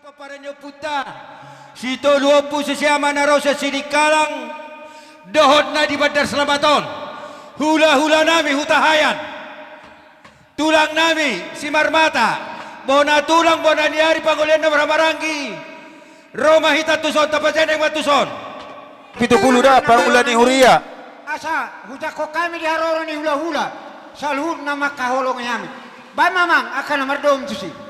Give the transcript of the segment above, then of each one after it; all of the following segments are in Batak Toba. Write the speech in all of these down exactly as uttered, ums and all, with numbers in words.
Pomparan ni ompunta, Sitolu Ompu Siseama na ro sian Sidikalang, dohot na di Bandar Selamat on, hula-hula nami Hutahaean, tulang nami Simarmata, bona tulang bona ni ari, pangolian na marhahamaranggi, ro ma hita tuson, tapajanji ma tuson. Pitu pulu da pangula ni huria. Asa hujangkon hami di haroro ni hula-hula, saluhutna mangkaholongi hami. Baen ma amang angka na mardomu tusi.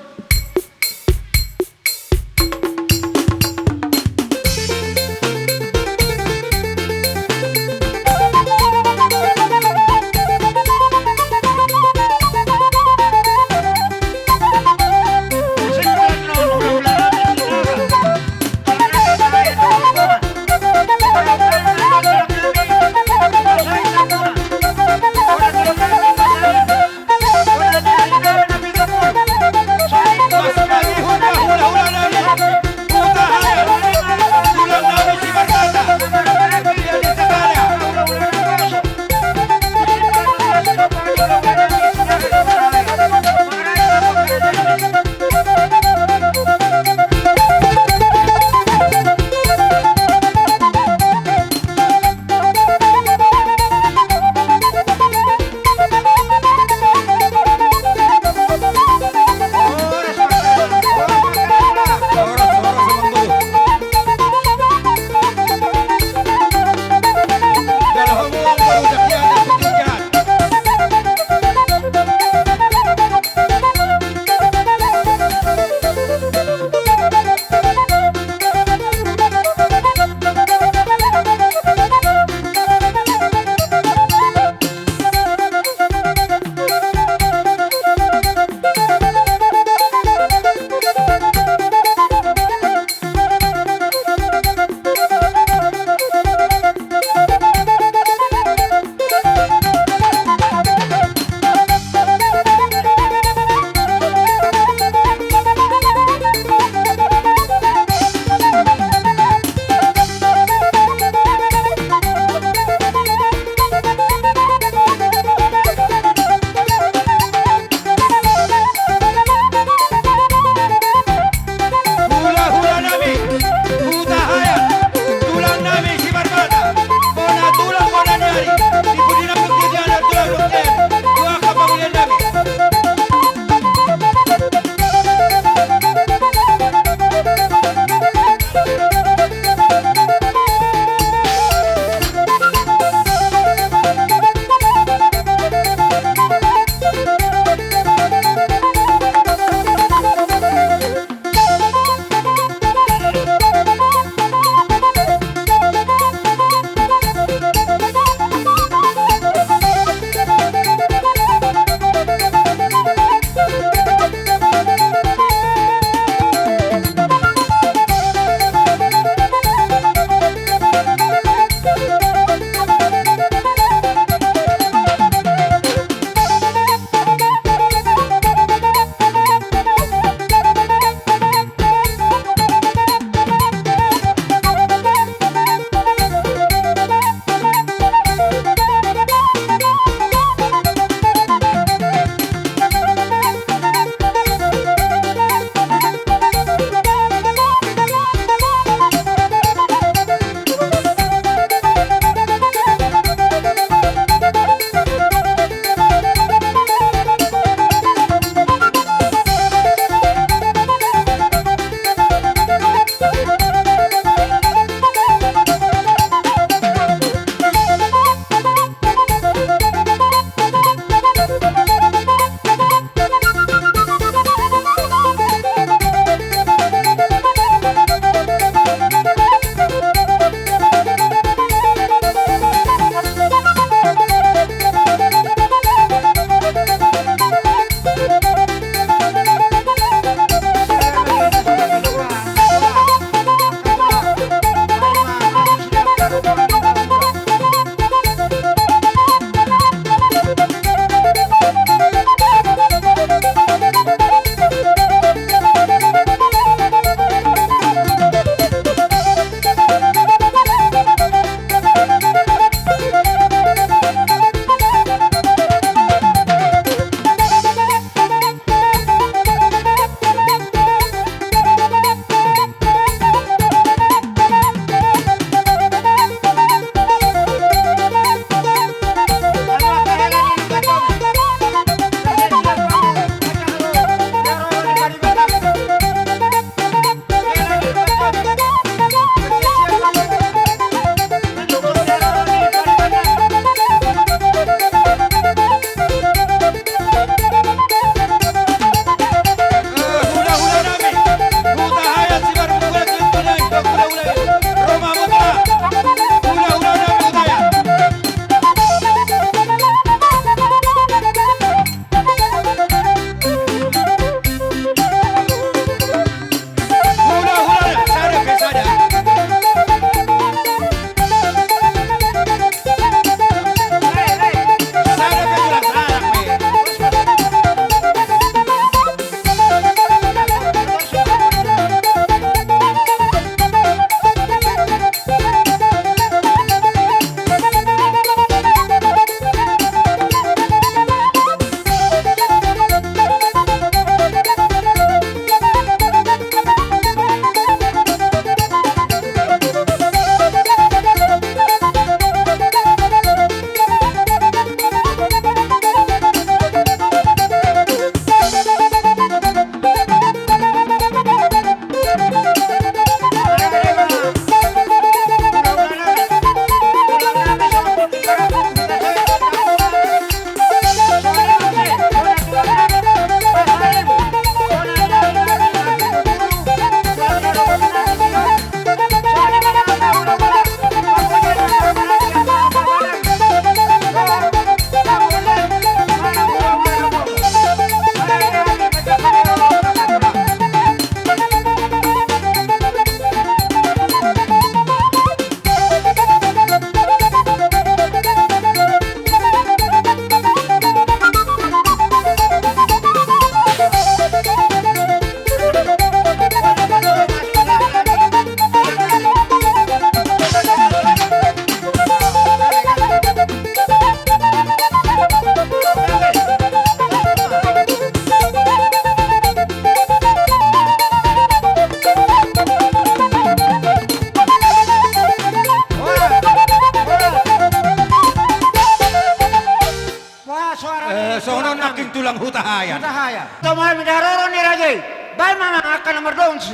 Ulang hutahayan. Hutahayan. Toma mida haroro ni raja i. Baen ma angka na mardongan si.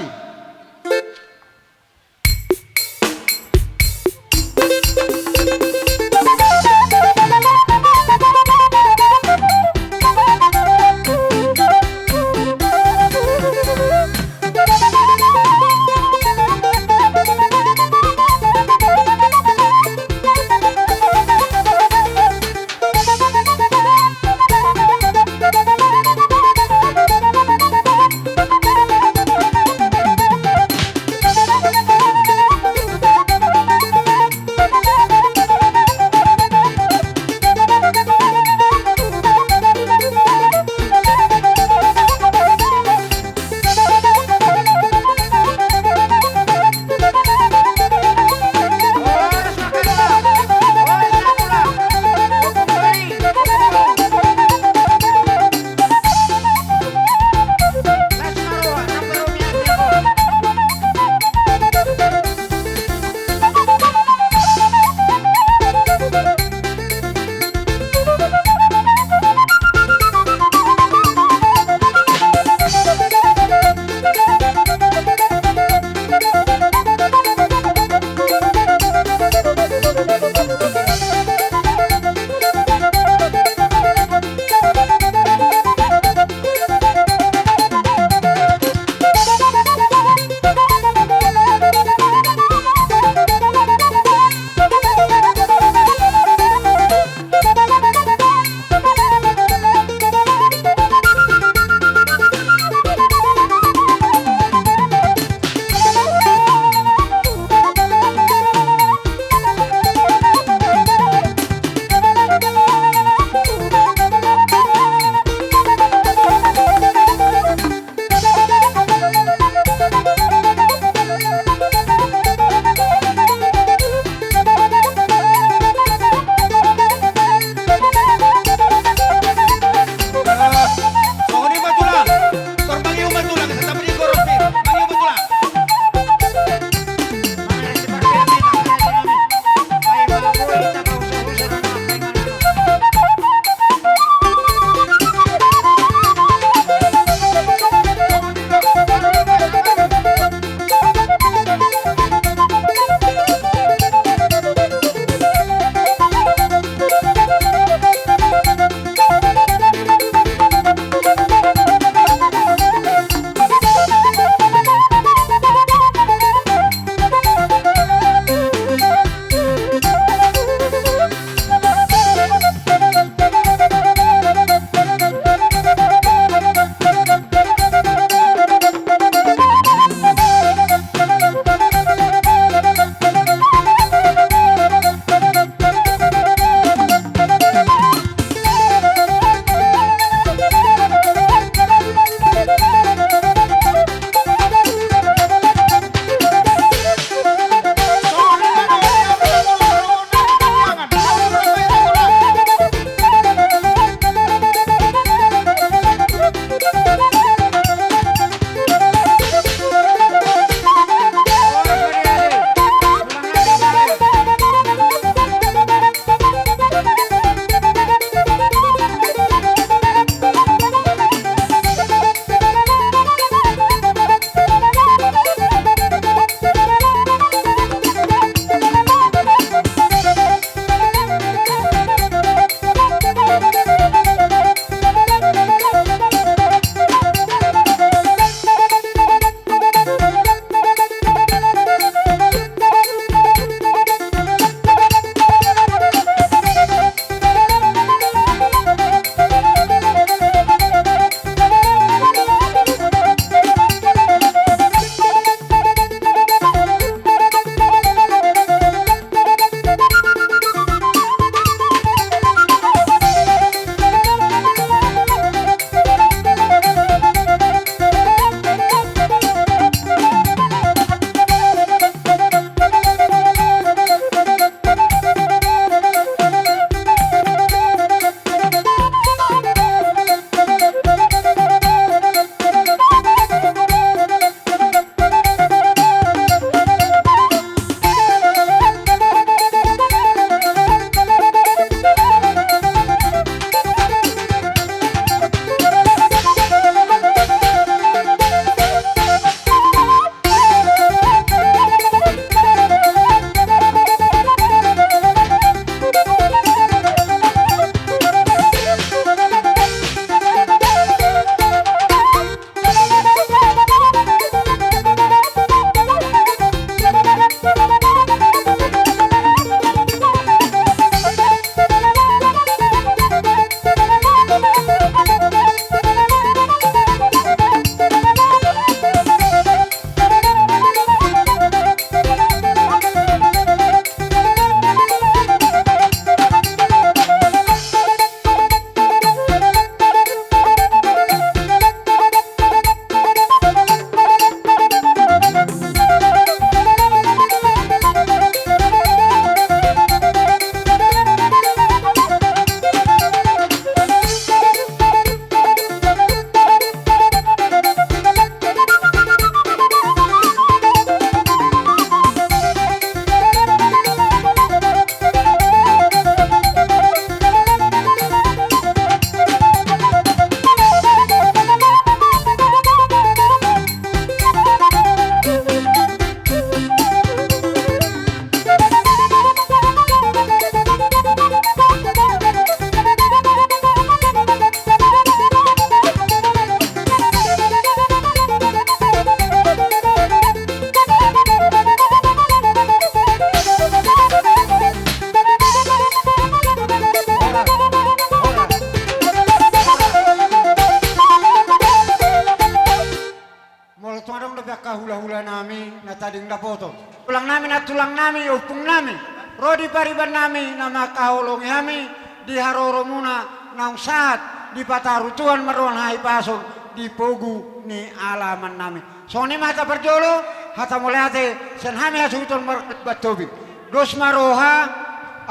Angka hula-hula nami na tading dapoton, tulang nami, nantulang nami, ompung nami, ro di pariban nami na mangkaholongi hami di haroro muna naung sahat dipataru Tuhan marroha hahipason di pogu ni alaman nami. Songon i ma hata parjolo, hata mauliate sian hami hasuhuton marga Tobing. Dos ma roha,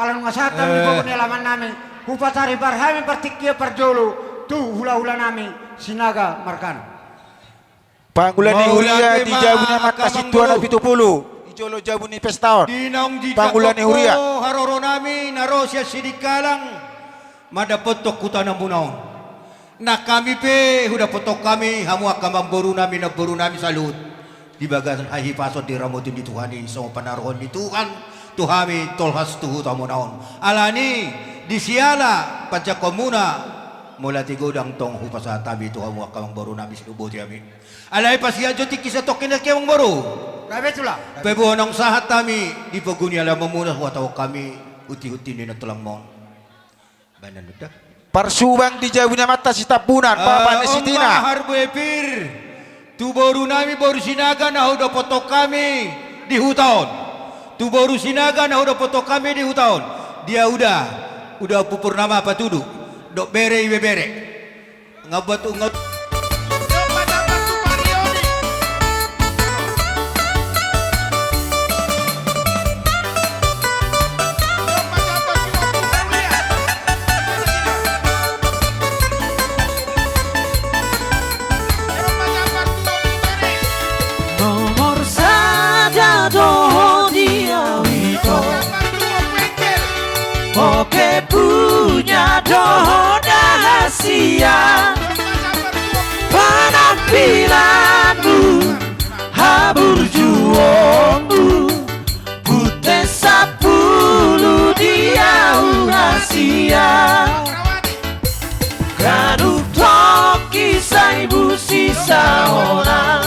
ala nunga sahat hami di pogu ni alaman nami, hupatarbar hami partingkian parjolo tu hula-hula nami Sinaga margana. Pangula ni huria di jabu ni amanta Sintua na pitu pulu, di jolo jabu ni pesta on. Pangula ni huria. Haroro nami na ro sian Sidikalang mandapothon huta namuna on. Nang hami pe hudapothon hami hamu angka amangboru nami, namboru nami saluhut di bagasan hahipason diramoti ni Tuhan i, songon panaruhon ni Tuhan tu hami tolhas tu huta muna on. Alani i, di siala panjangkon muna, mauliate godang tong hupasahat hami tu hamu angka amangboru nami, sai boti hami. Alai pasian jo tingki satongkin nangkin, amangboru. Gabe tulang. Pe boha naung sahat hami di pogu ni alaman muna, huhatahon hami hunti-hunti ni nantulang muna on. Baenon da. Parsubang di jabu ni amanta Sitambunan, eh, papa ni si Tina. Harbo Epir. Tu boru nami boru Sinaga na hudapothon hami di huta on. Tu boru Sinaga na hudapothon hami di huta on. Dia uda, uda Ompu Purnama Patudu. Dohot bere, ibebere. Nga buat ungot. Nomor sada do ho di au ito. Oke, punya do ho rahasia. Penampilanmu, haburjuonmu, pute sapulu di au rahasia. Ganup tongki sai busi saona.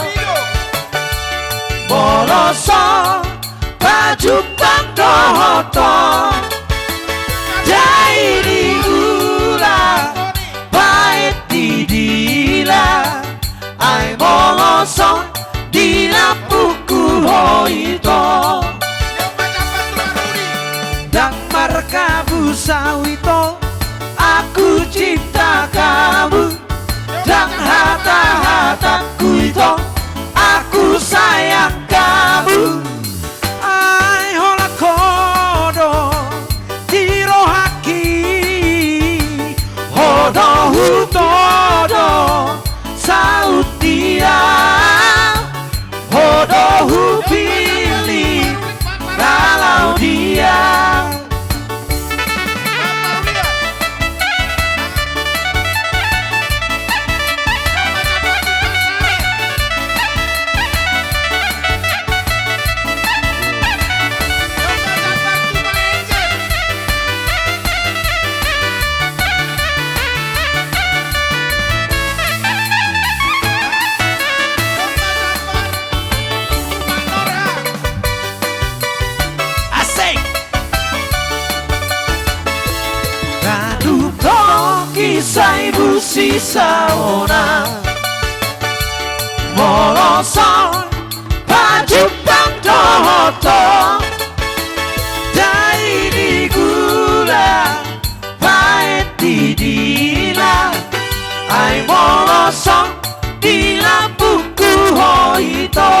Molo so pajumpang dohot ho, dai di gula, baen di dila. Ai molo so di lambungku ho ito. Ndang markabu sau ito, aku cinta kamu. Ndang hata-hatangku ito, aku sayang kamu. Ai holan ho do di rohangki, ho do hutodo saut dia, ho do hupillit na laho dia. Asik. Ganup tongki sai busi saona. Molo so pajumpang dohot ho, dai di gula, baen di dila. Ai molo so di lambungku ho ito,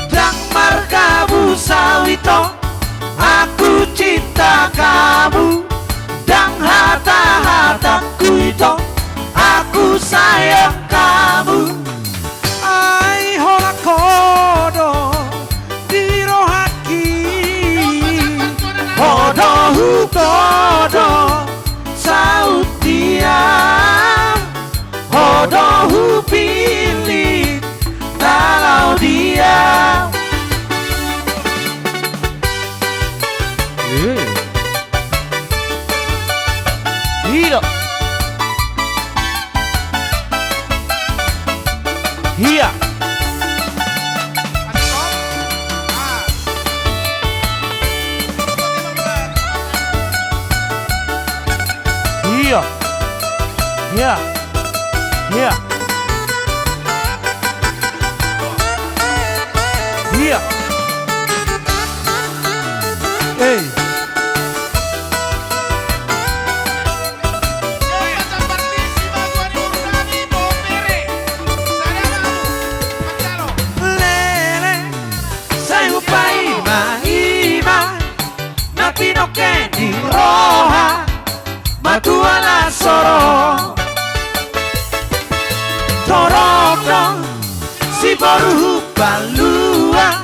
ndang markabu sau ito, aku cinta kamu. Ndang hata-hatangku ito, aku sayang kamu. Ai holan ho do di rohangki, ho do hutodo saut dia, ho do hupillit na laho dia. Eh. Ida. Ia. Ia. Ia. Ia. Iya. Hei. Leleng, sai hupaima-ima na tinongke ni roha, matua las ro. Torop do siboru hupaluan,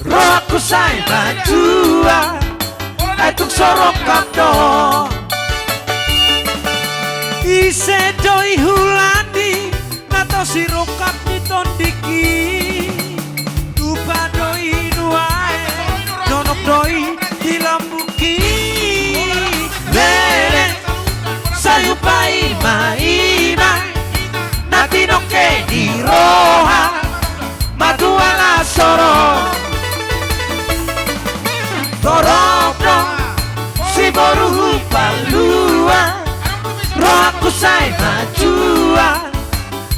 rohangku sai manjua, ai tung so rongkap do. Ise do i hulani na tosi rongkap ni tondingki? Tupa do i nuaeng, jonok do i di lambungki. Leleng, sai hupaima-ima na tinongke ni roha, matua las ro. Torop do siboru hupaluan, rohangku sai manjua,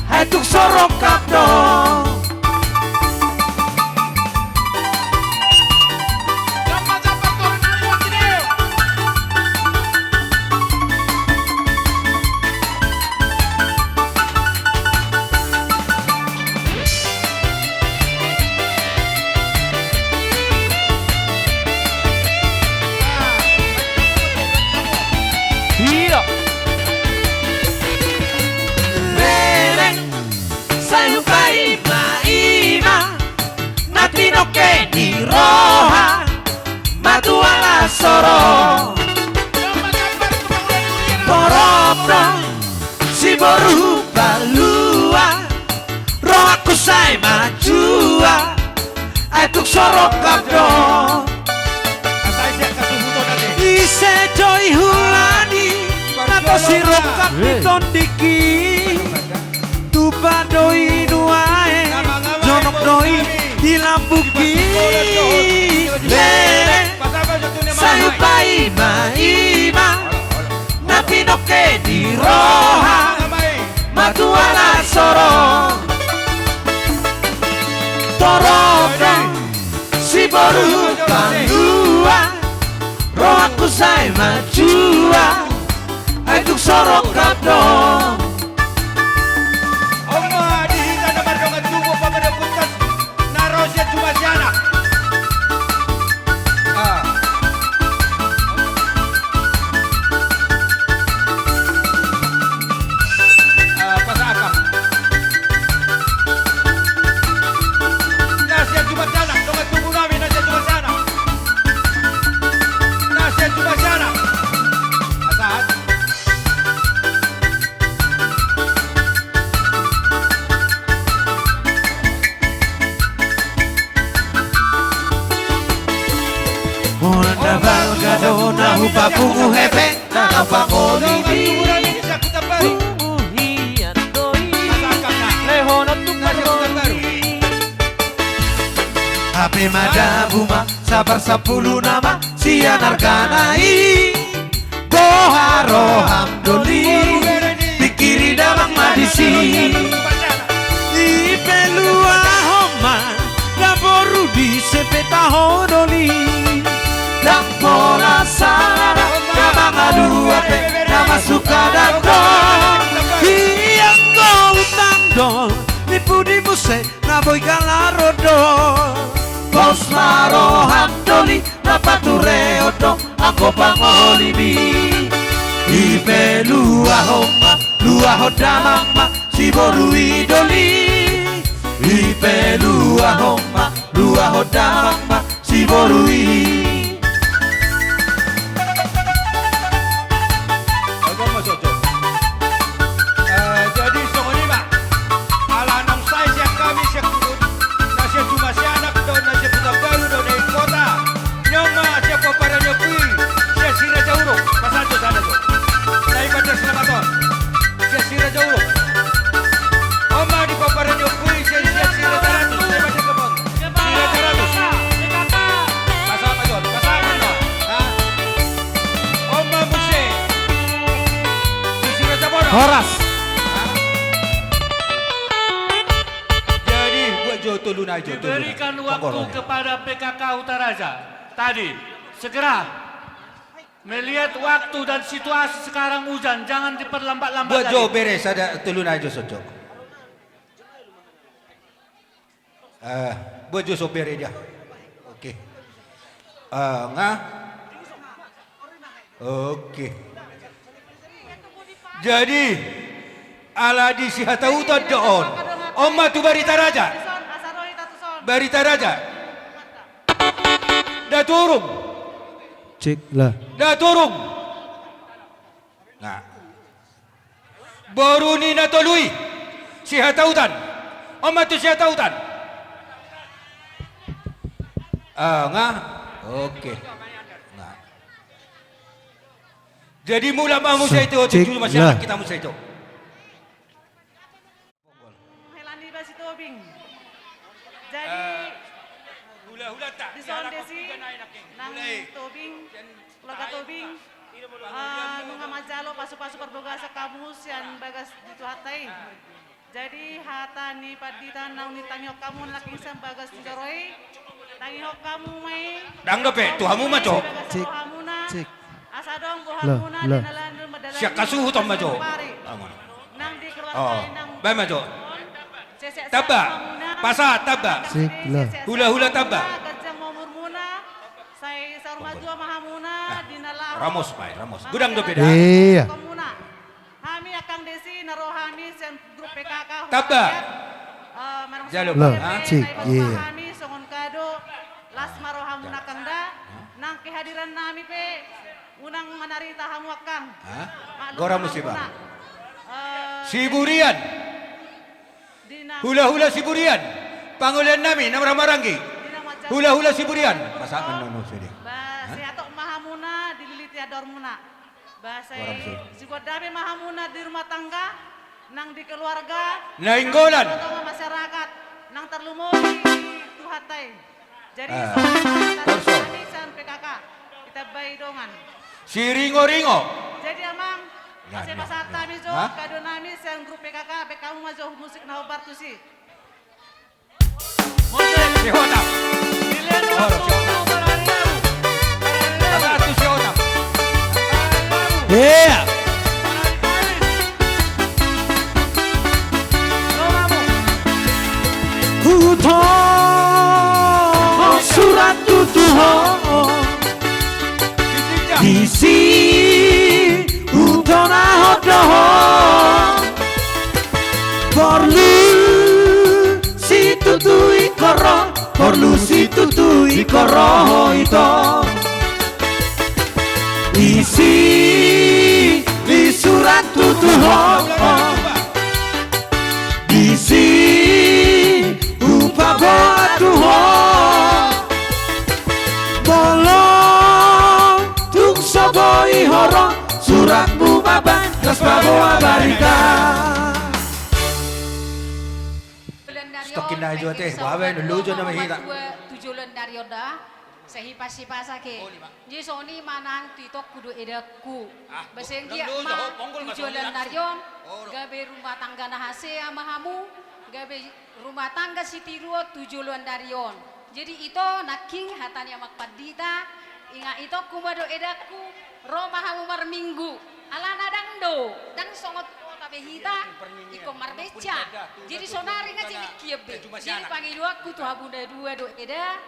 ai tung so rongkap do. Iya. Leleng, sai hupaima-ima na tinongke ni roha, matua las ro. Torop do siboru hupaluan, rohangku sai manjua, ai tung so rongkap do. Ise do i hulani na tosi rongkap ni tondingki? Tupa do i nuaeng, jonok do i di lambungki. Leleng, sai hupaima-ima na tinongke ni roha, matua las ro. Torop do siboru hupaluan, rohangku sai manjua, ai tung so rongkap do. Oma di hita na mardongan tubu, pamandapothon na ro sian jumasiana. Ah. Ah, pasahat ma. Na sian jumasiana, dongan tubu nami na sian jumasiana. Na sian jumasiana. Pasahat. Hona na balga do na hupapungu hepeng na na pangoli. Pungu hian do i. Lehon on tu parroni. Hape madabu ma sabar sampulu nama sian argana i. Boha roham doli, pingkiri damang ma disi. Dipaluahon ma na boru di sepeta ho doli. Ndang pola sala na mangalua pe na masuk kadang do. Ianggo utang do ni pudi muse na boi galar do. Pos ma roham doli na paturehon do anggo pangolimi. Dipaluahon ma, luahon damang ma siboru i doli. Dipaluahon ma, luahon damang ma siboru i. Jadi songon i ma. Ala naung sae sian hami sian Hurut, na sian Jumasianak do, na sian Huta Baru do, na i kota. Nion ma sian pomparan ni ompu i, sian si Raja Uruk, pasahat do sada do. Na i batas na maton. Sian si Raja Uruk. On ma di pomparan Toluna jo, toluna. Diberikan waktu kepada P K K Hutaraja tadi, segera melihat waktu dan situasi sekarang hujan, jangan diperlambat-lambat lagi. Buat jo bere sada toluna jo soco. Eh, buat jo so bere dia. Oke. Eh, nga? Oke. Jadi, ala di Sihatahutan do on. On ma tu Barita Raja. Barita Raja. Daturung. Cek lah. Daturung. Nah. Boru ni na tolu i. Sihatahutan. On ma tu Sihatahutan. Ah, nga? Oke. Nga. Jadi mulak ma hamu sae tu, tuju masyarakat hita hamu sae tu. Hela ni Basi Tobing. Jadi, eh, hula-hula ta, dison desi, nang Tobing, keluarga Tobing, eh, nunga manjalo pasu-pasu parbagason hamu sian bagas di Tuhanta i. Jadi, hata ni pandita naung ditangihon hamu nangkin sian bagas ni joro i, tangihon hamu ma i. Ndang dope, tu hamu ma jo. Cik, cik. Asa adong bohamuna di na laho mandalani. Sian hasuhuton ma jo. Nang di keluarga i nang baen ma jo. Tamba. Pasahat tamba. Hula-hula tamba. Ganjang ma umurmuna. Sai saur matua ma hamuna di na laho. Ramos ma i, ramos. Godang dope da. Iya. Hami angka desi na ro hami sian grup P K K. Tamba. Jalo. Cik, iya. Hami songon kado, las ma rohamuna angka da. Nang kehadiran nami pe unang manarita hamu angka. Hah? Gora musibah. Siburian. Hula-hula Siburian. Pangulian nami na marhaha maranggi. Hula-hula Siburian. Pasahat ma nunu sude. Ba, sehat ma hamuna, dililiti andormuna. Ba, sai sibuat dame ma hamuna di rumah tangga, nang di keluarga, nang di tengah masyarakat, nang tarlumobi di Tuhanta i. Jadi, songon hata ni hami sian P K K, ditambai dongan. Siringo-ringo. Jadi, Amang, asa pasahat hami jo kado nami sian grup P K K, baen hamu ma jo musik na hombar tusi. Iya. Hutohon surat tu ho. Disi hutonahon do ho. Porlu situtu ingkon ro, porlu situtu ingkon ro ito. Isi ni surat tu ho. Disi hupaboa tu ho. Molo tung so boi ho ro, suratmu ma baen, las paboa barita. Stok inna jo ate, baen, luju nama hita. Tu joloan ni ari on da. Sai hipas-hipas ake. Jadi songon i ma nang tu itongku dohot edangku. Ba sai anggiat ma tu joloan ni ari on gabe rumah tangga na hasea ma hamu, gabe rumah tangga sitiruon tu joloan ni ari on. Jadi ito nangkin hata ni amang pandita, inga itongku ma dohot edangku, ro ma hamu marminggu. Alana ndang do, ndang songon tu kota be hita, ingkon marbenca. Jadi sonari nga sinikkian be. Jadi pangidoanku tu hamu na dua dohot eda,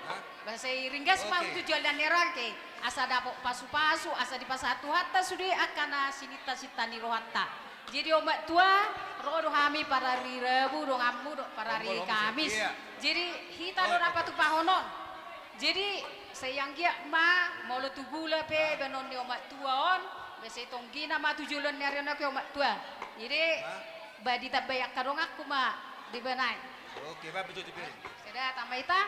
ba sai ringgas ma hamu tu joloan ni ari on ate, asa dapot pasu-pasu, asa dipasahat Tuhanta sude angka na sininta-sinta ni rohanta. Jadi omak tua, ro do hami parari Rabu donganmu dohot parari Kamis. Jadi hita do na patupahonon. Jadi sai anggiat ma molo tu gula pe baenon ni omak tua on, ba sai tonggina ma tu joloan ni ari on ate omak tua. Jadi ba ditambai angka donganku ma di bana i. Oke, ba betul tu piring. Sudah tamba hita.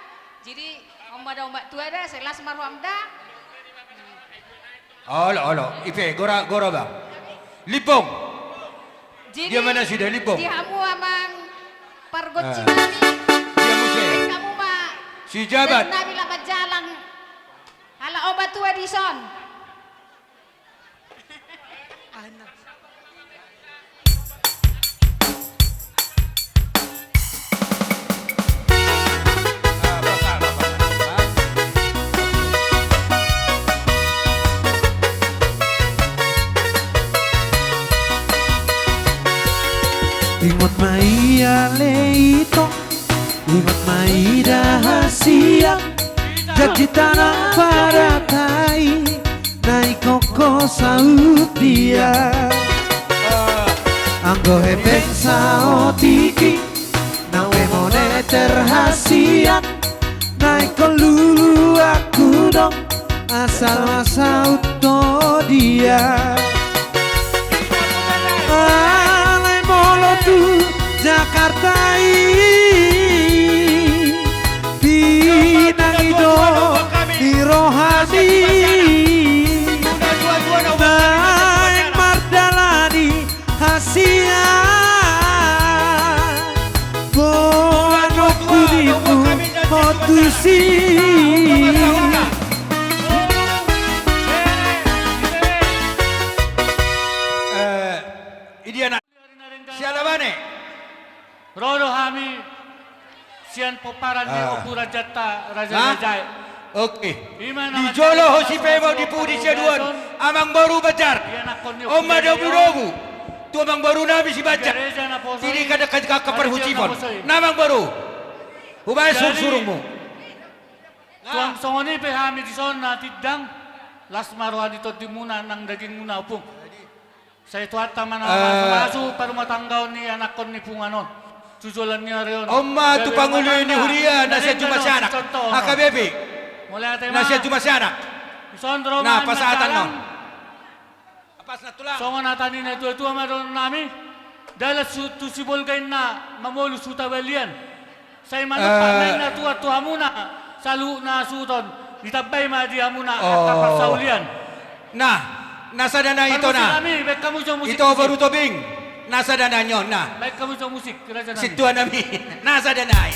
Jadi on ma da omak tua da, sai las ma roham da. Olo, olo. Ipe, gora, gora ba. Limbong. Jadi dia ma nasida, Limbong? Di hamu amang pargonsi nami. Dia muse. Hamu ma. Si Jabat. Nami lapan jalang. Ala omak tua dison. Cinta nang pada tai, na ingkon ho saut dia. Anggo hepeng saotik i, nang pe moneter hasian, na ingkon luluanku do, asal ma saut ho dia. Alai molo tu Jakarta i, pinangi do di rohami, naeng mardalani hasian, boan pudimuna ho tusi. Eh, idia na siala bane. Ro do hami sian pomparan ni ompu rajanta Raja Najae. Oke. Di jolo ho sipebau di pudi siaduon, amangboru Banjar. On ma dogudogu tu amangboru nami si Banjar. Di angka parhusipon na amangboru, hubaen surusurungmu. Tuang songon i pe hami dison na tindang, las ma roha ni tondimuna nang dagingmuna, ompung. Sai Tuhanta ma na mamasumasu parumatanggaon ni anakkon ni punguan on tu joloan ni ari on. On ma tu pangulu ni huria na sian jumasianak, H K B P na sian jumasianak. Dison ro ma pasahaton on. Songon hata ni natuatua ma dohonon nami, dalan tu Sibolga inna mamolus huta balian. Sai manumpak ma inna tuat tu hamuna saluhutna suhut on, ditambai ma di hamuna angka parsaulian. Nah, na sada nai ito na. Ito boru Tobing, na sada nai on na. Baen hamu jo musik, raja nami. Sintua nami, na sada nai.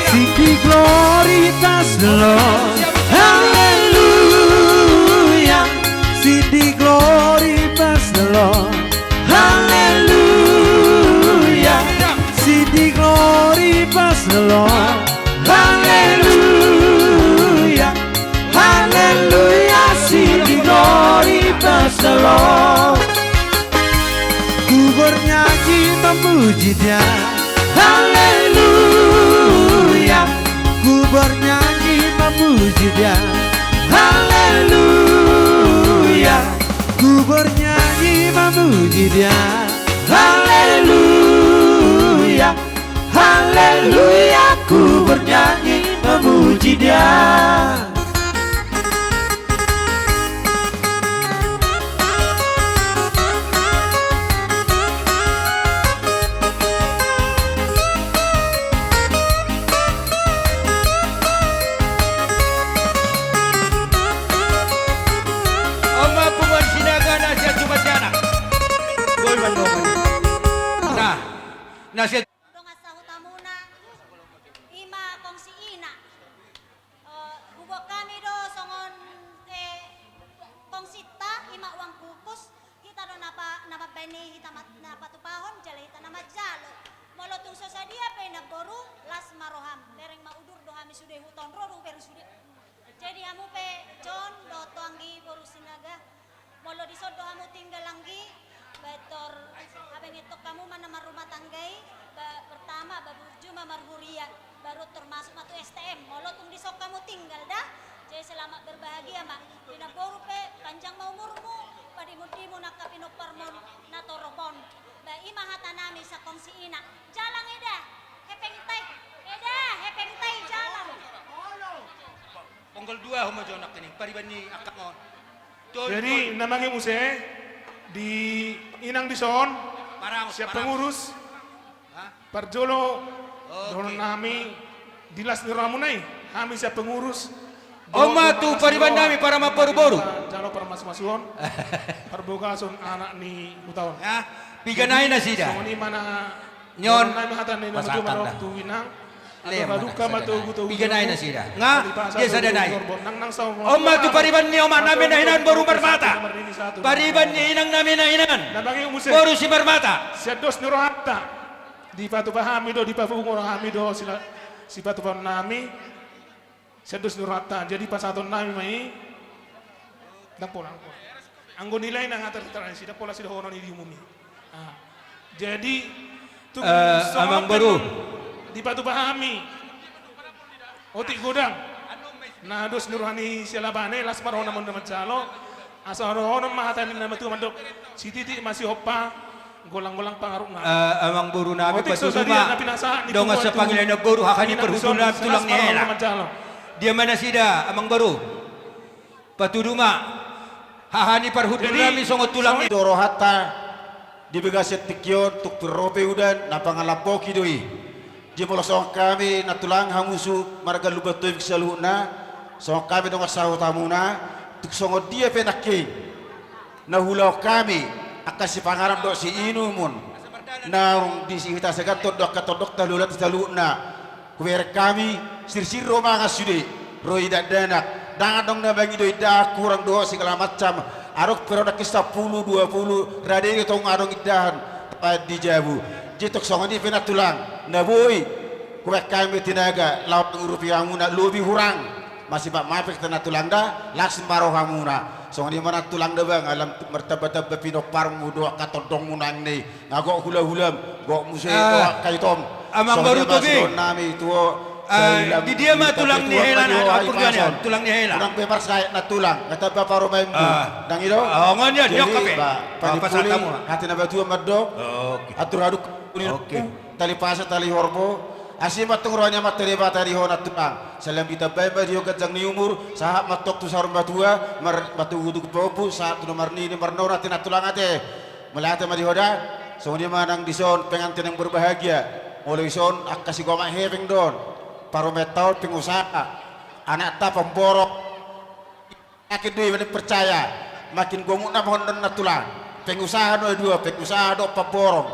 Sing the glory pass the Lord. Hallelujah. Sing the glory pass the Lord. Hallelujah. Sing the glory pass the Lord. Hallelujah. Hallelujah. Sing the glory pass the Lord. Ku bernyanyi memuji Dia. Haleluya. Ku bernyanyi memuji Dia. Haleluya. Ku bernyanyi memuji Dia. Haleluya. Haleluya. Ku bernyanyi memuji Dia. On ma punguan Sinaga na sian jumasianak. Boi mandok. Nah, na sian dongan sahutamuna, i ma kongsi ina. Eh, huboan hami do songon, eh, kongsinta, i ma uang kukus, hita do na pa-, na mambaen i, hita ma-, na patupahon, jala hita na manjalo. Molo tung so sadia pe namboru, las ma roham, bereng ma udur do hami sude, huta on ro do hubereng sude. Jadi hamu pe John dohot tu anggi boru Sinaga, molo dison do hamu tinggal anggi, ba tor, abang, etong hamu ma na marrumah tangga i, ba pertama, ba burju ma marhuria, baru tor masuk ma tu S T M, molo tung dison hamu tinggal da. Jadi selamat berbahagia ma. Di namboru pe, panjang ma umurmu, padimundimuna angka pinomparmon na torop on. Ba i ma hata nami sian kongsi ina. Jalang eda, hepeng tai, eda, hepeng tai jalang. Ponggol dua ho ma jo nangkining, pariban ni angka on. Jadi, na mangihut muse, di inang dison, siap pengurus, parjolo, dohonon nami, di las ni rohamuna i, hami siap pengurus, on ma tu pariban nami, para mamboruboru. Jalo parmasu-masuon, parbagason anak ni huta on. Piga nai nasida. Songon i ma na Nion. Pasahat ma da. Piga nai nasida. Nga, dia sada nai. On ma tu pariban ni omak nami na hinan boru Marmata. Pariban ni inang nami na hinan boru Simarmata. Sian dos ni rohanta. Dipatupa hami do, dipapungu hami do, sila-, sipatupaon nami. Sian dos ni rohanta, jadi pasahaton nami ma i, Ndang pola, ndang pola. Anggo nilai na nga tertera di sida, pola sidohonon i di umum i. Ah. Jadi, tung, eh, songon amang boru, dipatupa hami otik godang na dos ni roha ni sialabana i, las ma rohana muna manjalo. Asa dohonon ma hata ni na matua mandok: Sititik ma sihompa, golang-golang pangarahutna. Eh, amang boru nami, otik so patudu sadia ma na pinasahat ni dongan pungua tu sapangilangan boru, haha ni parhundul nami, tulang ni hela. Dia ma nasida, amang boru? Patudu ma haha ni parhundul nami songon tulang ni. Jadi, songon i do rohanta di bagasan tingki on, tung pir ro pe udan, na pangalambok i do i. Jadi molo songon hami nantulang hamu suhut marga Lumban Tobing saluhutna, songon hami dongan sahutamuna, tung songon dia pe nangkin na huulahon hami angka sipanganon dohot siinumon naung di hita saganton dohot angka tondongta, hulahulanta saluhutna, hubereng hami, sirsir ro mangan sude, ro i dakdanak, ndang adong na mangido indahan, hurang dohot segala macam. Adong pe ro nangkin sampulu, dua pulu, rade do tong adong indahan tapahan di jabu. Jadi tung songon i pe nantulang, na boi hubaen hami tinaga laho mangurupi hamuna, lobi hurang, masipatmapi hita nantulang da, las ma rohamuna. Songon i ma nantulang da bang, ala martambatamba pinomparmu dohot angka tondongmu nang ni, nga gok hulahulam, gok muse, ah, dohot angka itom. Amang boru Tobing. Songon i ma sidohonon nami tu ho. Ah, di dia ma tulang ni hela na, tulang ni hela? Unang be marsaet nantulang, nga tamba parumaenmu. Ah. Ndang i do? Ah, songon i, jadi, diok hape. Ba, ah, pasahat hamu. Hata ni na matua mandok. Oke. Atur haduk, oke, tali pasa, tali horbo. Asi ma tong roha ni Amanta Debata di ho nantulang. Saleleng ditambai ma di ho ganjang ni umur, sahat ma tong tu saur matua, mar-, matogutogu pahompu, sahat tu na marnini marnono, ate nantulang ate. Mauliate ma di ho da. Songon i ma nang dison pengantin yang berbahagia. Molo dison angka sigomak hepeng do on. Parumaenta on pengusaha. Anakta pamborong. Yakin do i, makin percaya, makin gomut nama on nantulang. Pengusaha do dua, pengusaha dohot pamborong.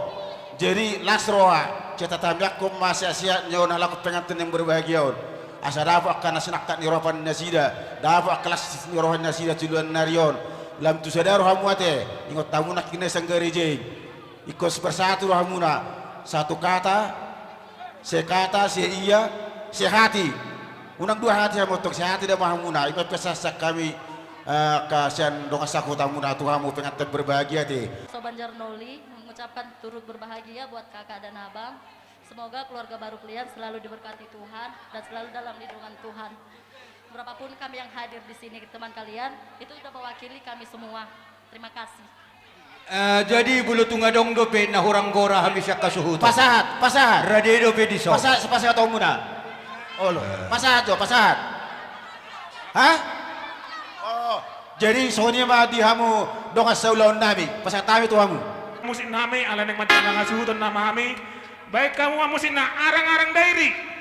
Jadi las roha, sai tatamiangkon ma sehat-sehat ni on halak pengantin yang berbahagia on. Asa dapot angka na sinangkap ni roha ni nasida, dapot angka las ni roha ni nasida tu joloan ni ari on. Lam tu sada rohamu ate, ingot hamu nangkin na sian gareja i. Ingkon bersatu rohamuna, satu kata, sekata, seia, sehati. Unang dua hati hamu tong, sehati da ma hamuna. I ma pesan sian hami, eh, angka sian dongan sahutamuna tu hamu pengantin berbahagia ate. So Banjar Noli mengucapkan turut berbahagia buat kakak dan abang. Semoga keluarga baru kalian selalu diberkati Tuhan dan selalu dalam lindungan Tuhan. Berapapun kami yang hadir di sini, teman kalian, itu udah mewakili kami semua. Terima kasih. Eh, jadi molo tung adong dope na hurang gora hami sian hasuhuton, pasahat, pasahat. Rade dope dison. Pasahat, pasahat hamu na. Olo. Eh. Pasahat jo, pasahat. Hah? Oh, jadi songon i ma di hamu dongan saulaon nami. Pasahat hami tu hamu. Musik nami, ala naeng manjalang hasuhuton nama hami. Baen hamu ma musik na arang-arang dairi.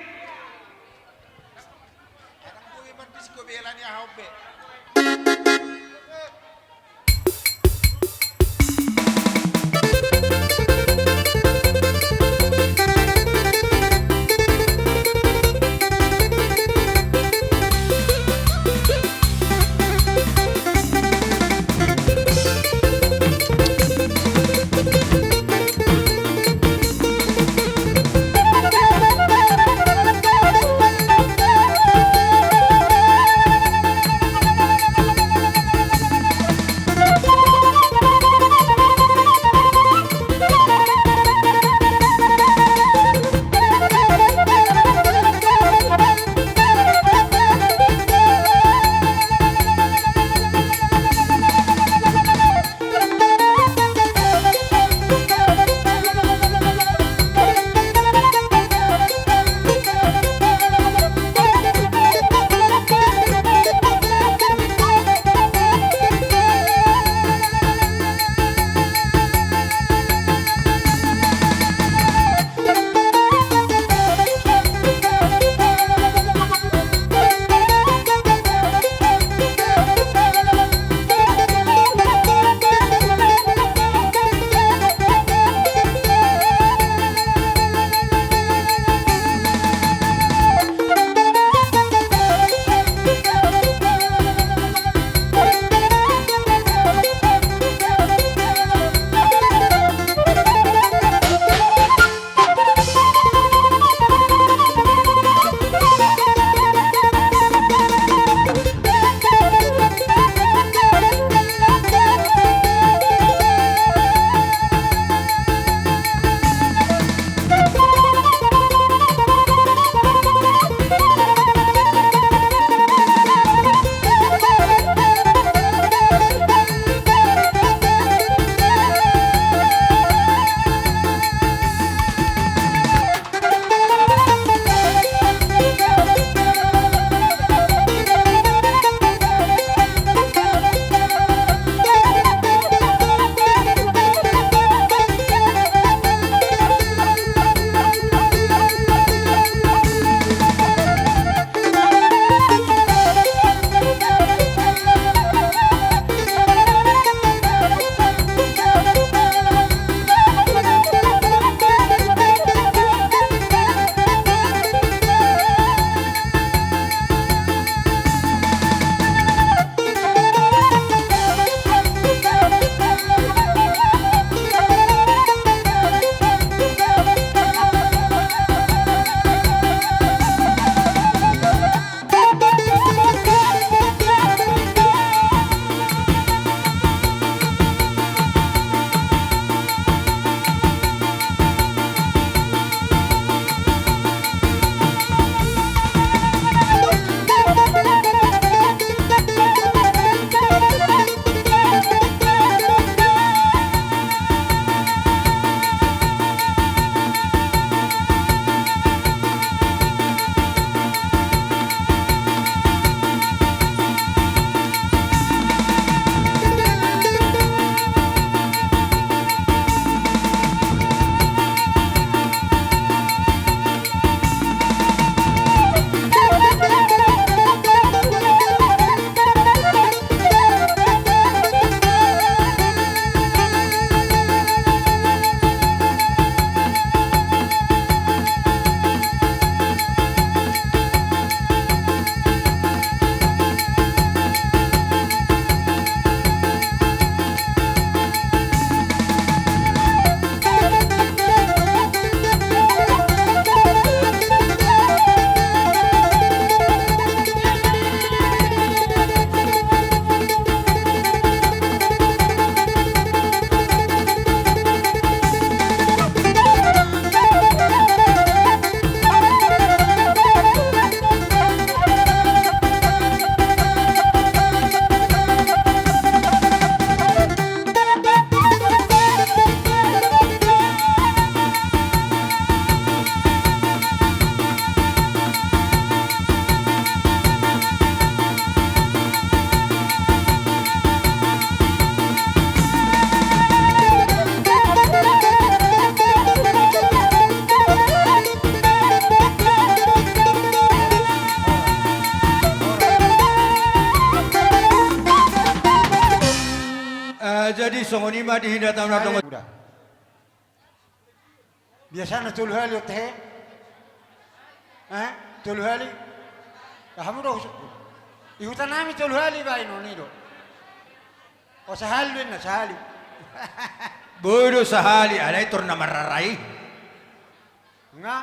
songon i ma di hita na dongan. Biasana tolu hali on tahe. Eh? Tolu hali? Hamu do husungkun. Di huta nami tolu hali baen on i do. O sahali do inna, sahali. Boi do sahali, alai tor na marrara i. Nga?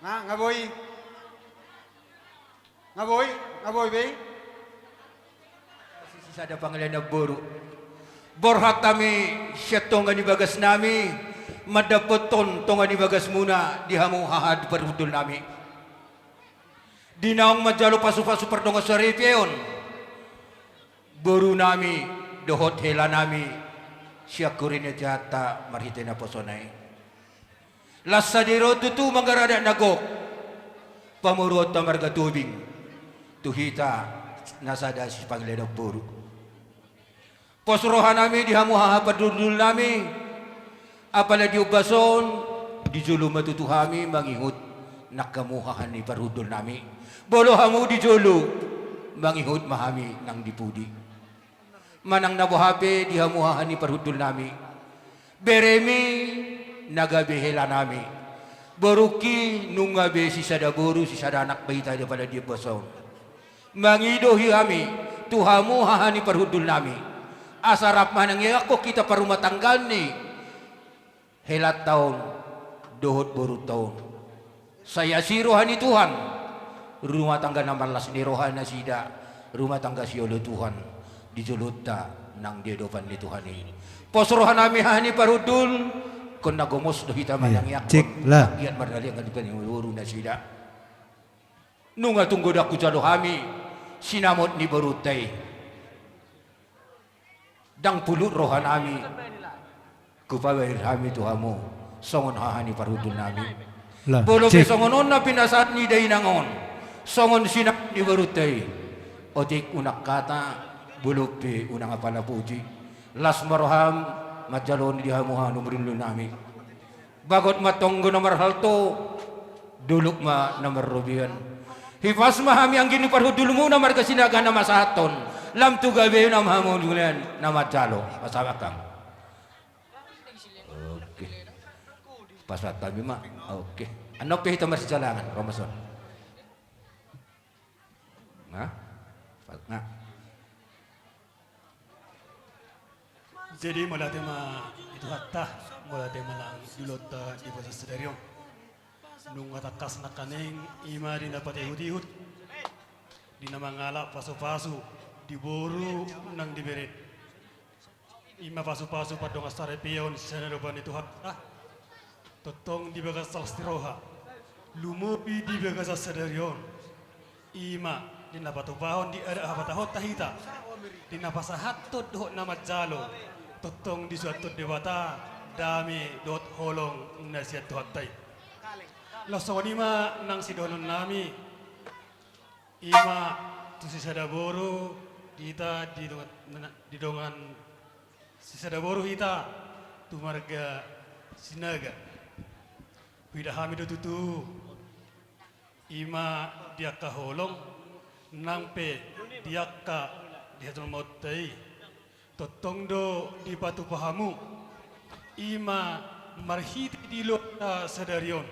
Nga, nga boi. Nga boi, nga boi be i. Sisada pangalaho boru. Borhat hami sian tonga ni bagas nami, mandapothon tonga ni bagas muna di hamu haha ni parhundul nami. Di naung manjalo pasupasu pardongan saripeon boru nami dohot hela nami sian huria ni Tuhanta marhite naposona i. Las sadari on tutu mangaradat na gok pamoruonta marga Tobing tu hita na sada sipangalaho boru. Pos roha nami di hamu haha parhundul nami, apala di ombas on, di jolo ma tutu hami mangihut nang hamu haha ni parhundul nami. Molo hamu di jolo, mangihut ma hami nang di pudi. Manang na boha pe di hamu haha ni parhundul nami. Beremi na gabe hela nami. Borungki nunga be sisada boru, sisada anak be hita di apala di ombas on. Mangido hami tu hamu haha ni parhundul nami. Asa rap manang ia angkon hita parumatanggaan ni helanta on dohot borunta on. Sai asi roha ni Tuhan, rumah tangga na marlas ni roha nasida, rumah tangga sioloi Tuhan di jolonta nang di adopan ni Tuhan i. Pos roha nami haha ni parhundul, ingkon na gomos do hita manang ia angkon, anggiat mardalan angka di paniboru nasida. Nunga tung godang hujalo hami sinamot ni borunta i. Ndang pulut roha nami, hupabahen hami tu hamu songon haha ni parhundul nami. Molo pe songon on na pinasahat ni dainang on, songon sinamot ni borunta i, otik unang hata, bolon pe unang apala puji. Las ma roham manjalo on di hamu haha ni parhundul nami. Bagot ma tonggo na marhalto, dolok ma na marrobean. Hipas ma hami anggi ni parhundulmuna marga Sinaga na masahathon, lam tu gabe na mahamulian na manjalo. Pasahat hami. Oke. Pasahat hami ma. Oke. Annon pe hita marsijalangan, ro ma son. Nga? Nga? Jadi mauliate ma di Tuhanta, mauliate ma nang di jolonta di bagasan sadari on. Nunga tangkas nangkaning i ma di na patihutihut, di na mangalap pasupasu di boru nang di bere. I ma pasupasu pardongansaripeon sian adopan ni Tuhanta. Tongtong di bagasan las ni roha, lumobi di bagasan sadari on. I ma di na patupahon di adat habatahonta hita, di na pasahathon dohot na manjalo, tongtong disuanhon Debata dame dohot holong na sian Tuhanta i. Laos songon i ma nang sidohonon nami. I ma tu sisada boru hita di dongan, di dongan sisada boru hita tu marga Sinaga. Huida hami do tutu i ma di angka holong nang pe di angka di hajolmaonta i. Tongtong do dipatupa hamu, i ma marhite di ulaonta sadari on,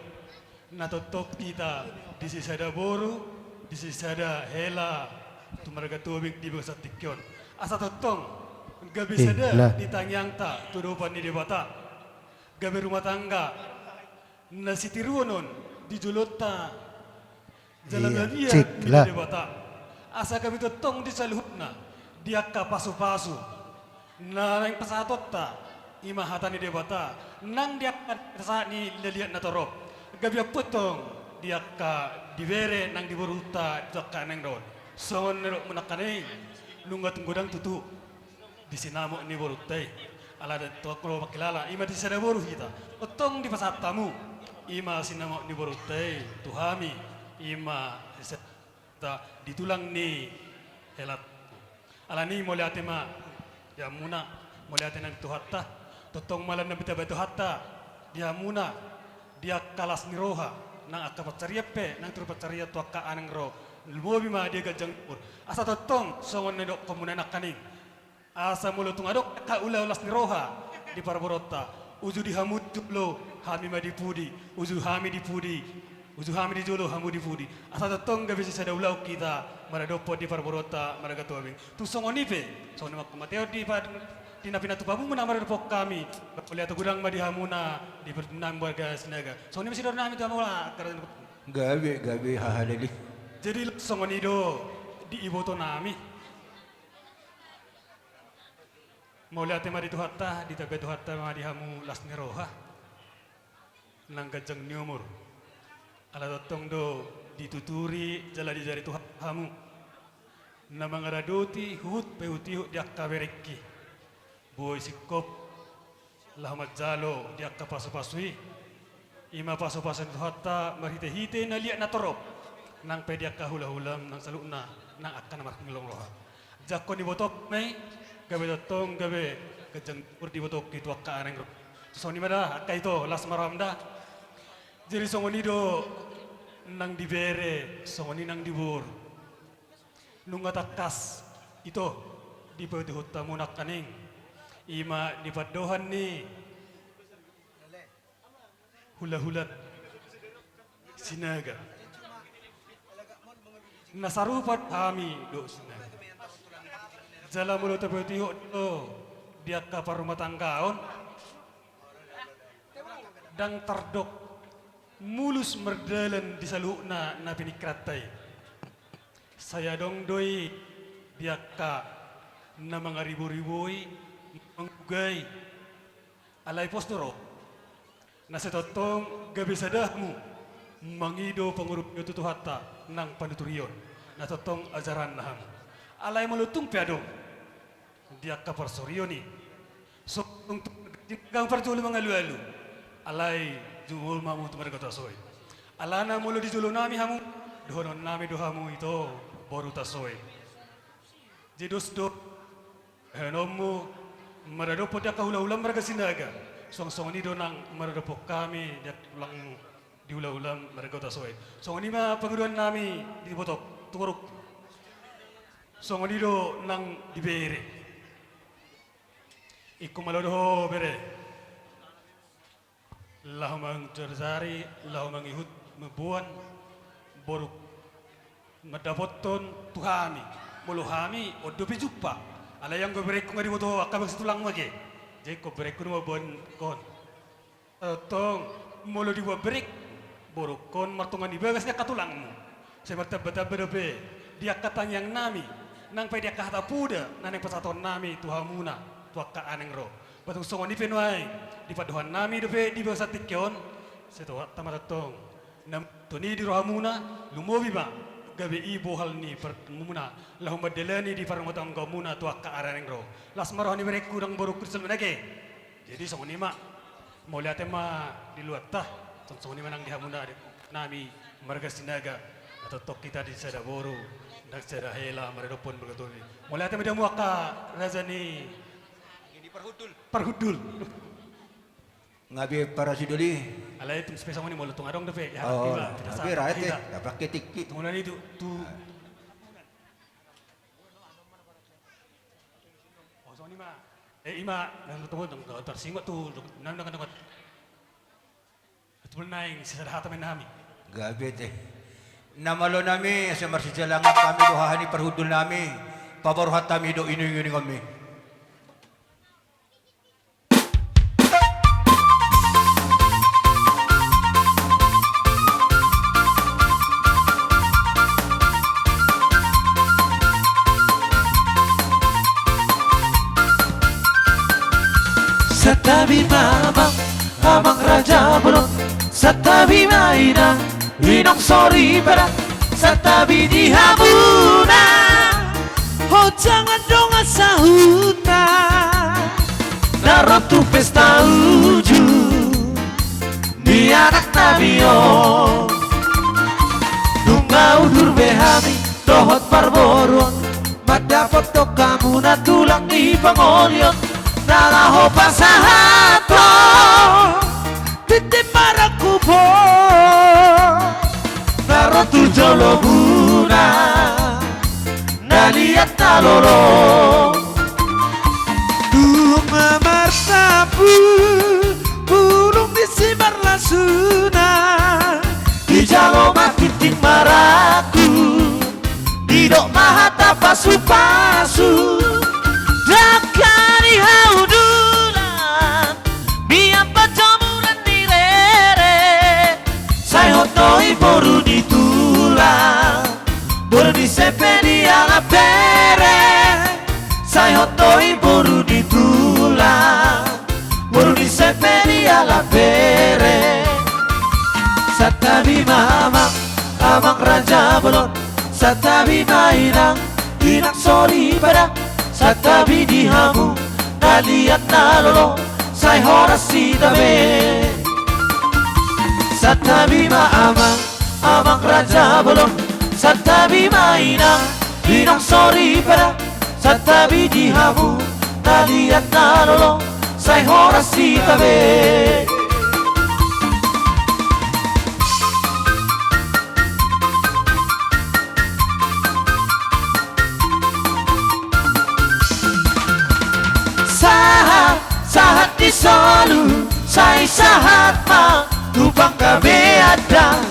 na tongtong hita di sisada boru, di sisada hela tu marga Tobing di bagasan tingki on. Asa tongtong gabe sada di tangiangta tu adopan ni Debata, gabe rumah tangga na sitiruon on di jolonta jala badia di Debata. Asa gabe tongtong di saluhutna di angka pasupasu na naeng pasahatonta, i ma hata ni Debata, nang di angka pasahat ni liliat na torop, gabe ampuon tong di angka di bere nang di borunta di angka na naeng ro on. Songon na nidokmu nangkaning, nunga tung godang tutu di sinamot ni borunta i. Ala tongtong do mangkilala, i ma di sisada boru hita, tongtong dipasahat hamu, i ma sinamot ni borunta i tu hami, i ma sisada di tulang ni helanta. Alani mauliate ma di hamuna, mauliate nang di Tuhanta, tongtong ma lan na binahen Tuhanta di hamuna, di angka las ni roha, nang angka pansarian pe, nang turu pansarian tu angka na naeng ro, lumobi ma di ganjang umur. Asa tongtong songon na nidokmuna nangkaning. Asa molo tung adong angka ulaon las ni roha di parboruonta, uju di hamu di jolo, hami ma di pudi, uju hami di pudi, uju hami di jolo, hamu di pudi. Asa tongtong gabe sisada ulaon hita maradophon di parboruonta marga Tumambing. Tung songon i pe, songon i ma angka pambahenan di pa-, di na pinatupa muna maradophon hami. Mauliate godang ma di hamuna, di parboruon nami marga Sinaga. Songon i ma sidok nami tu hamu, ala karena Gabe, gabe, haha, leleng. Jadi songon i do di iboto nami. Mauliate ma di Tuhanta, ditambai Tuhanta ma di hamu las ni roha nang ganjang ni umur. Ala tongtong do dituturi jala diajari Tuhan hamu na mangaradoti huhut pe huhut-ihut di angka berengki. Boi singkop laho manjalo di angka pasupasu i. I ma pasupasu ni Tuhanta marhitehite na liat na torop, nang pe di angka hulahulam nang saluhutna, nang angka na marhulahula. Jangkon ni ibotop ma i, gabe tongtong gabe ganjang ni umur di ibotop i tu angka areng ro. Songon i ma da, angka ito, las ma roham da. Jadi songon i do nang di bere, songon i nang di boru. Nunga tangkas ito dipaihutihut hamu nangkaning, i ma di pandohan ni hulahulan Sinaga. Na sarupa hami dohot Sinaga. Jala molo tapaihutihut do di angka parrumatanggaon, ndang tardok mulus mardalan di saluhutna na piningkiranta i. Sai adong do i di angka na mangariboriboi, mangugai. Alai pos do ro, na sai tongtong gabe sada hamu mangido pangurupion tu Tuhanta nang panuturion, na tongtong ajaranna hamu. Alai molo tung pe adong di angka parsorion i, so tung tu marga Sinaga parjolo mangalualu, alai jumolo ma hamu tu marga Hutasoit. Alana molo di jolo nami hamu, dohonon nami do hamu ito boru Hutasoit. Jadi dos do bahenonmu maradophon di angka hulahulam marga Sinaga. Suang songon i do nang maradophon hami di angka tulangmu di hulahulam marga Hutasoit. Songon i ma pangidoan nami di ibotop tu borungku. Songon i do nang di bere. Ingkon malo do ho bere. Laho manjari-jari, laho mangihut mamboan boru mandapothon tu hami. Molo hami on dope jumpa. Alai anggo berengku nga diboto angka bangsi tulangmu age. Jadi ingkon berengku do mamboan ingkon. Tongtong molo diboan bereng, borungkon martonga ni bagas ni angka tulangmu. Sai martambatamba dope di angka tangiang nami, nang pe di angka hata poda na naeng pasahaton nami tu hamuna, tu angka areng ro. Ba tung songon i pe nuaeng di pandohan nami dope di bagasan tingki on, sai Tuhanta ma tongtong na mangihuthon i di rohamuna, lumobi ma gabe i bohal ni parmuna laho mandalani di parrumatanggaonmuna tu angka areng ro. Las ma roha ni berengku nang borungku di son manang age. Jadi songon i ma. Mauliate ma di luatta. Songon i ma nang di hamuna, nami marga Sinaga. Na tongtong hita di sada boru, nang sada hela maradophon marga Tumambing. Mauliate ma di hamu angka raja ni parhundul. Parhundul. Nga be parasi doli. Alai tung spesial songon i molo tung adong dope. Ya, oh, nga be raja te. Dapat ketik. Tunggu nanti tu, tu. Oh, songon i ma. Eh, i ma, nang tunggu, tunggu, tunggu, tarsinggot tu, nang, nang, nang. Betul naeng, sisada hata ma i nami. Gabe te. Na malo nami, asa marsijalangan hami do haha ni parhundul nami, paborhat hami do inumingon mi. Santabi ma amang, amang raja bolon, santabi ma inang, inong soripada, santabi di hamuna. Ho jangan dongan sahuta na ro tu pesta uju ni anak nami on. Nunga udur be hami dohot parboruon, mandapothon hamuna tulang ni pangolion na laho pasahathon tintin marangkup on na ro tu jolomuna, na liat na lolo. Bulung ni simarlasuna, dijalo ma ginting marangkup, didok ma hata pasupasu. Dangka ni hau dulang, mian panjomuran ni rere, sai hot do i boru ni tulang, boru ni sempe ni halak bere, sai hot do i boru ni tulang, boru ni sempe ni halak bere. Santabi ma amang, amang raja bolon, santabi ma inang, inang soripada, santabi di hamu na liat na lolo, sai horas hita be. Santabi ma amang, amang raja bolon, santabi ma inang, inang soripada, santabi di hamu na liat na lolo, sai horas hita be. Sahat, sahat di solu, sai sahat ma tu panggabean da.